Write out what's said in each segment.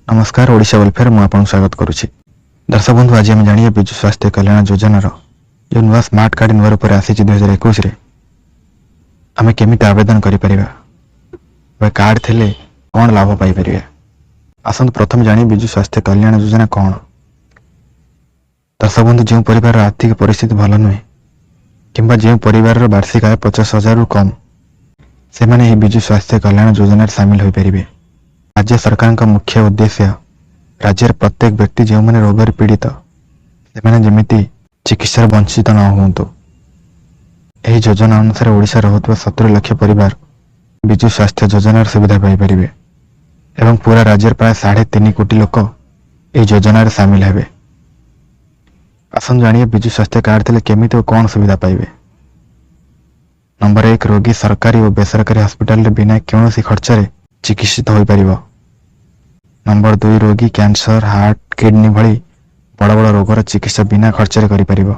ନମସ୍କାର, ଓଡ଼ିଶା ୱେଲଫେୟାର ମୁଁ ଆପଣଙ୍କୁ ସ୍ୱାଗତ କରୁଛି। ଦର୍ଶକ ବନ୍ଧୁ, ଆଜି ଆମେ ଜାଣିବା ବିଜୁ ସ୍ୱାସ୍ଥ୍ୟ କଲ୍ୟାଣ ଯୋଜନାର ଯେଉଁ ନୂଆ ସ୍ମାର୍ଟ କାର୍ଡ଼ ନୂଆ ରୂପରେ ଆସିଛି 2021ରେ, ଆମେ କେମିତି ଆବେଦନ କରିପାରିବା ବା କାର୍ଡ଼ ଥିଲେ କ'ଣ ଲାଭ ପାଇପାରିବା। ଆସନ୍ତୁ ପ୍ରଥମେ ଜାଣିବା ବିଜୁ ସ୍ୱାସ୍ଥ୍ୟ କଲ୍ୟାଣ ଯୋଜନା କ'ଣ। ଦର୍ଶକ ବନ୍ଧୁ, ଯେଉଁ ପରିବାରର ଆର୍ଥିକ ପରିସ୍ଥିତି ଭଲ ନୁହେଁ କିମ୍ବା ଯେଉଁ ପରିବାରର ବାର୍ଷିକ ଆୟ 50,000ରୁ କମ୍, ସେମାନେ ଏହି ବିଜୁ ସ୍ୱାସ୍ଥ୍ୟ କଲ୍ୟାଣ ଯୋଜନାରେ ସାମିଲ ହୋଇପାରିବେ। ରାଜ୍ୟ ସରକାରଙ୍କ ମୁଖ୍ୟ ଉଦ୍ଦେଶ୍ୟ ରାଜ୍ୟର ପ୍ରତ୍ୟେକ ବ୍ୟକ୍ତି ଯେଉଁମାନେ ରୋଗରେ ପୀଡ଼ିତ, ସେମାନେ ଯେମିତି ଚିକିତ୍ସାରୁ ବଞ୍ଚିତ ନ ହୁଅନ୍ତୁ। ଏହି ଯୋଜନା ଅନୁସାରେ ଓଡ଼ିଶାରେ ରହୁଥିବା 70 ଲକ୍ଷ ପରିବାର ବିଜୁ ସ୍ୱାସ୍ଥ୍ୟ ଯୋଜନାର ସୁବିଧା ପାଇପାରିବେ ଏବଂ ପୁରା ରାଜ୍ୟରେ ପ୍ରାୟ 3.5 କୋଟି ଲୋକ ଏହି ଯୋଜନାରେ ସାମିଲ ହେବେ। ଆସନ୍ତୁ ଜାଣିବା ବିଜୁ ସ୍ୱାସ୍ଥ୍ୟ କାର୍ଡ଼ ଥିଲେ କେମିତି ଓ କ'ଣ ସୁବିଧା ପାଇବେ। ନମ୍ବର 1, ରୋଗୀ ସରକାରୀ ଓ ବେସରକାରୀ ହସ୍ପିଟାଲରେ ବିନା କୌଣସି ଖର୍ଚ୍ଚରେ ଚିକିତ୍ସିତ ହୋଇପାରିବ। ନମ୍ବର 2, ରୋଗୀ କ୍ୟାନ୍ସର, ହାର୍ଟ, କିଡନୀ ଭଳି ବଡ଼ ବଡ଼ ରୋଗର ଚିକିତ୍ସା ବିନା ଖର୍ଚ୍ଚରେ କରିପାରିବ,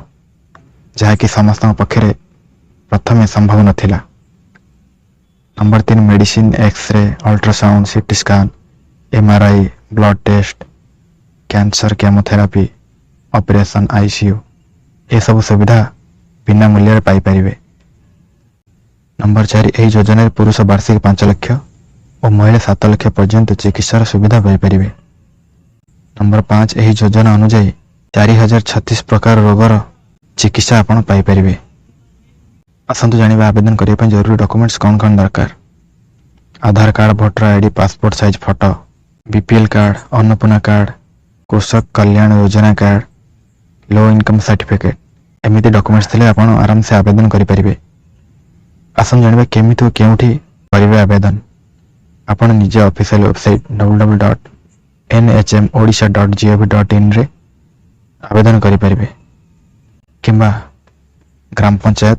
ଯାହାକି ସମସ୍ତଙ୍କ ପକ୍ଷରେ ପ୍ରଥମେ ସମ୍ଭବ ନଥିଲା। Number 3, medicine, x-ray, ultrasound, CT scan, MRI, blood test, cancer chemotherapy, operation, ICU ଏସବୁ ସୁବିଧା ବିନା ମୂଲ୍ୟରେ ପାଇପାରିବେ। ନମ୍ବର 4, ଏହି ଯୋଜନାରେ ପୁରୁଷ ବାର୍ଷିକ 5 ଲକ୍ଷ ଓ ମହିଳା 7 ଲକ୍ଷ ପର୍ଯ୍ୟନ୍ତ ଚିକିତ୍ସାର ସୁବିଧା ପାଇପାରିବେ। ନମ୍ବର 5, ଏହି ଯୋଜନା ଅନୁଯାୟୀ 4036 ପ୍ରକାର ରୋଗର ଚିକିତ୍ସା ଆପଣ ପାଇପାରିବେ। ଆସନ୍ତୁ ଜାଣିବା ଆବେଦନ କରିବା ପାଇଁ ଜରୁରୀ ଡକୁମେଣ୍ଟସ୍ କ'ଣ କ'ଣ ଦରକାର। ଆଧାର card, voter ID, passport size photo, BPL card, Annapurna card, କୃଷକ କଲ୍ୟାଣ ଯୋଜନା କାର୍ଡ଼, ଲୋ ଇନକମ୍ ସାର୍ଟିଫିକେଟ୍, ଏମିତି ଡକୁମେଣ୍ଟସ୍ ଥିଲେ ଆପଣ ଆରାମସେ ଆବେଦନ କରିପାରିବେ। ଆସନ୍ତୁ ଜାଣିବା କେମିତି ଓ କେଉଁଠି କରିବେ ଆବେଦନ। ଆପଣ ନିଜ ଅଫିସିଆଲ ୱେବସାଇଟ୍ ww.nhmodisha.gov.inରେ ଆବେଦନ କରିପାରିବେ କିମ୍ବା ଗ୍ରାମ ପଞ୍ଚାୟତ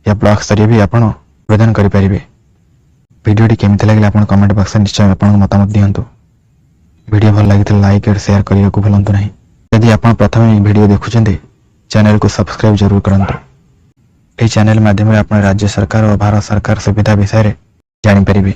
ୟା ବ୍ଲକ ସ୍ତରୀୟ ବି ଆପଣ ଆବେଦନ କରିପାରିବେ। ଭିଡ଼ିଓଟି କେମିତି ଲାଗିଲା, ଆପଣ କମେଣ୍ଟ ବକ୍ସରେ ନିଶ୍ଚୟ ଆପଣଙ୍କ ମତାମତ ଦିଅନ୍ତୁ। ଭିଡ଼ିଓ ଭଲ ଲାଗିଥିଲେ ଲାଇକ୍ ଓ ସେୟାର କରିବାକୁ ଭୁଲନ୍ତୁ ନାହିଁ। ଯଦି ଆପଣ ପ୍ରଥମେ ଏହି ଭିଡ଼ିଓ ଦେଖୁଛନ୍ତି, ଚ୍ୟାନେଲକୁ ସବସ୍କ୍ରାଇବ୍ ଜରୁର କରନ୍ତୁ। ଏହି ଚ୍ୟାନେଲ ମାଧ୍ୟମରେ ଆପଣ ରାଜ୍ୟ ସରକାର ଓ ଭାରତ ସରକାର ସୁବିଧା ବିଷୟରେ ଜାଣିପାରିବେ।